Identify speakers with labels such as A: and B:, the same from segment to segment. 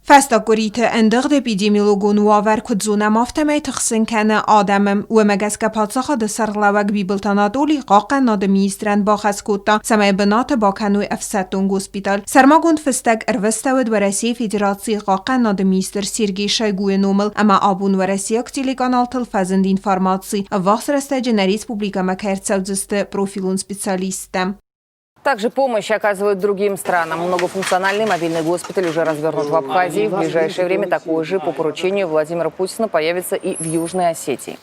A: Фӕстаг къуыриты ӕндыгъд эпидемиологон уавӕр куыд зонӕм, афтӕмӕй тыхсын кӕны адӕмы. Уымӕ гӕсгӕ паддзахады сӕргълӕууӕг Бибылты Анатоли хъахъхъӕнынады министрӕн бахӕс кодта, цӕмӕй бынаты бакӕной ӕфсӕддон госпиталь. Сӕрмагонд фыстӕг ӕрвыстӕуыд Уӕрӕсейы Федерацийы хъахъхъӕнынады министр Сергей Шойгуйы номыл ӕмӕ абон уӕрӕсейаг телеканалты фӕзынд информаци, ӕввахс рӕстӕджы нӕ республикӕмӕ кӕй ӕрцӕудзысты профилон специалисттӕ.
B: Также помощь оказывают другим странам. Многофункциональный мобильный госпиталь уже развернут в Абхазии. В ближайшее время такой же по поручению Владимира Путина появится и в Южной Осетии.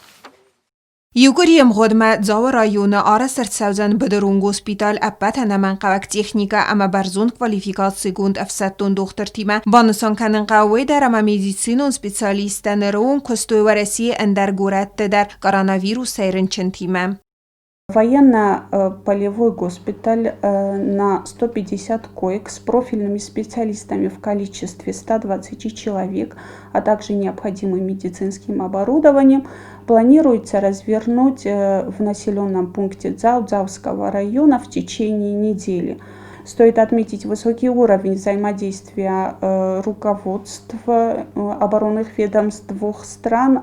A: Иу къуырийы ӕмгъуыдмӕ Дзауы районы арӕзт ӕрцӕудзӕн быдырон госпиталь ӕппӕт ӕнӕмӕнгхъӕуӕг техникӕ ӕмӕ бӕрзонд квалификацигонд ӕфсӕддон дохтыртимӕ. Банысан кӕнын хъӕуы уый дӕр, ӕмӕ медицинон специалисттӕ ныры онг куыстой Уӕрӕсейы ӕндӕр горӕтты дӕр коронавирусӕй рынчынтимӕ.
C: Военно-полевой госпиталь на 150 коек с профильными специалистами в количестве 120 человек, а также необходимым медицинским оборудованием планируется развернуть в населенном пункте Дзау Дзауского района в течение недели. Стоит отметить высокий уровень взаимодействия руководства оборонных ведомств двух стран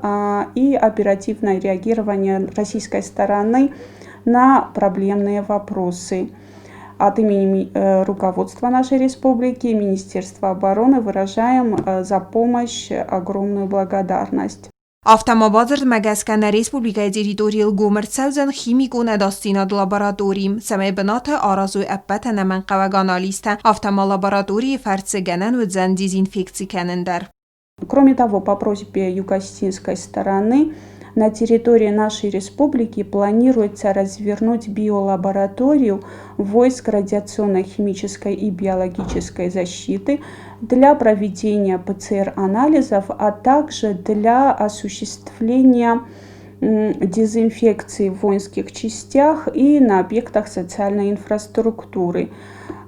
C: и оперативное реагирование российской стороны на проблемные вопросы. От имени руководства нашей республики, Министерства обороны выражаем за помощь огромную благодарность.
A: Афтӕ ма бадзырдмӕ гӕсгӕ нӕ республикӕйы территорийыл гом ӕрцӕудзӕн химикон ӕдасдзинады лаборатори, цӕмӕй бынаты аразой ӕппӕт ӕнӕмӕнгхъӕуӕг анализтӕ, афтӕ ма лабораторийы фӕрцы гӕнӕн уыдзӕн дезинфекци кӕнын дӕр.
C: Кроме того, по просьбе юго-осетинской стороны на территории нашей республики планируется развернуть биолабораторию войск радиационно-химической и биологической защиты для проведения ПЦР-анализов, а также для осуществления дезинфекции в воинских частях и на объектах социальной инфраструктуры.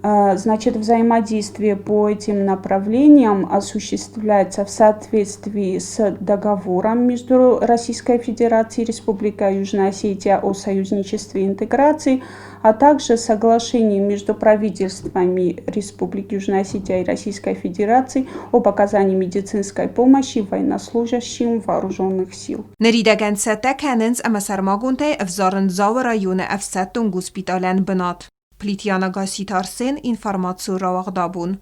C: Значит, взаимодействие по этим направлениям осуществляется в соответствии с договором между Российской Федерацией и Республикой Южная Осетия о союзничестве и интеграции, а также соглашением между правительствами Республики Южная Осетия и Российской Федерации об оказании медицинской помощи военнослужащим вооруженных сил.
A: Ныридӕгӕн цӕттӕ кӕнынц ӕмӕ сӕрмагондӕй ӕвзарынц Дзауы районы ӕфсӕддон госпиталӕн бынат. Плитьяна Гасситы Арсен, информацион рауагъдабон.